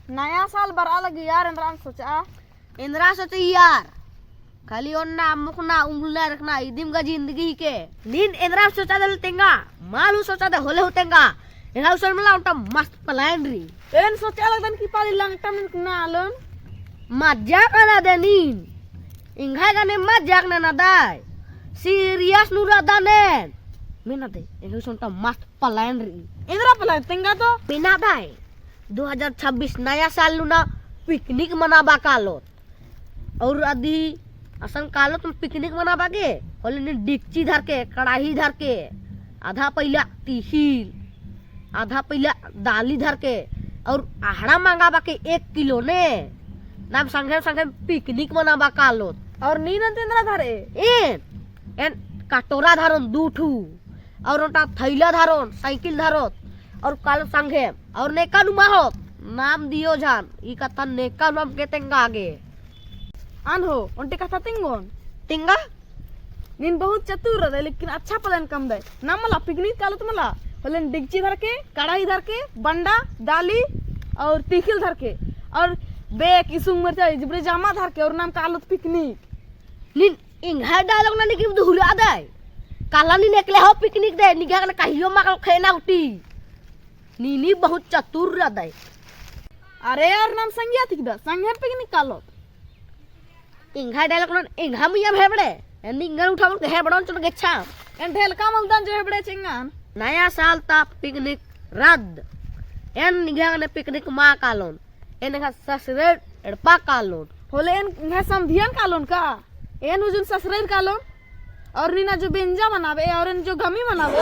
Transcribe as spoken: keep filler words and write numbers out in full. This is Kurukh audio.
नया साल बरआ लगी यार, एन्दरा सोचआ? एन्दरा सोचई यार, खाली ओन्ना, मुखना, उम्बुलना, रखना, इदिम गा जिंदगी के। नीन एन्दरा सोचआ दे होले तेंगा, मल हूँ सोचआ दे होले हूँ तेंगा। एंग्है गुसन मला ओन्टा मस्त plan रई। एन सोचआ लगदन कि पाली लंगटम नीन कुना आलोन। मजाक नना दे नीन। एंग्है गने मजाक नना दय। Serious नू रअदन एन। मेना दे, एंग्है गुसन ओन्टा मस्त plan रई। एन्दरा plan तेंगा तो? मेना दय। दो हजार छब्बीस नया साल नू ना picnic मनाबआ कालोत। और अदी असन कालोत picnic मनाबआ गे, होले नीन डिक्ची धरके, कड़ाही धरके, आधा पइला तिख़िल, आधा पइला दाली धरके, और अहड़ा मंगाबआ गे एक किलो ने, नाम संगे संगे picnic मनाबआ कालोत। और नीन एन्दरा धरआ? एन, एन कटोरा धरोन दू ठू। और ओन्टा थैला धरोन, साइकिल धरोत, और कालोत संगे, और नेका नू मा होत, नाम दियो झन, ई कत्थन नेका नू अमके तेंगा गे। अन हो, ओन्टे कत्था तेंगोन। तेंगा? नीन बहुत चतुर रअदय, लेकिन अच्छा plan कमदय। नाम मला picnic कालोत मला, होले नीन डिक्ची धरके, कड़ाही धरके, बंडा, दाली, और तिख़िल धरके, और बेक, इसुंग मरचा, इजबरे जामा धरके, और नाम कालोत picnic। नीन एंग्है dialogue नना गे दुहरादय। काला नीन एकले हो picnic दे, निंग्है गने कहियो मा कालोत खेना उठी। नीन ही बहुत चतुर रअदय। अरे यार, नाम संगिया तिकदा, संगे picnic कालोत। एंग्है dialogue नना, एंग्है मुइय्याँ हेबड़े। एन निंगन उठावन के हेबड़ोन चुन गेच्छा। एन ढेलका मलदन जो हेबड़े चिंगन। नया साल ता picnic रद्द। एन निंग्है गने picnic मा कालोन। एन एंग्है ससुरर एड़पा कालोन। होले एन एंग्है समधियन कालोन का? एन उजुन ससुरर कालोन। और नीन जो बेंजा मनाबे, और एन जो गमी मनाबे।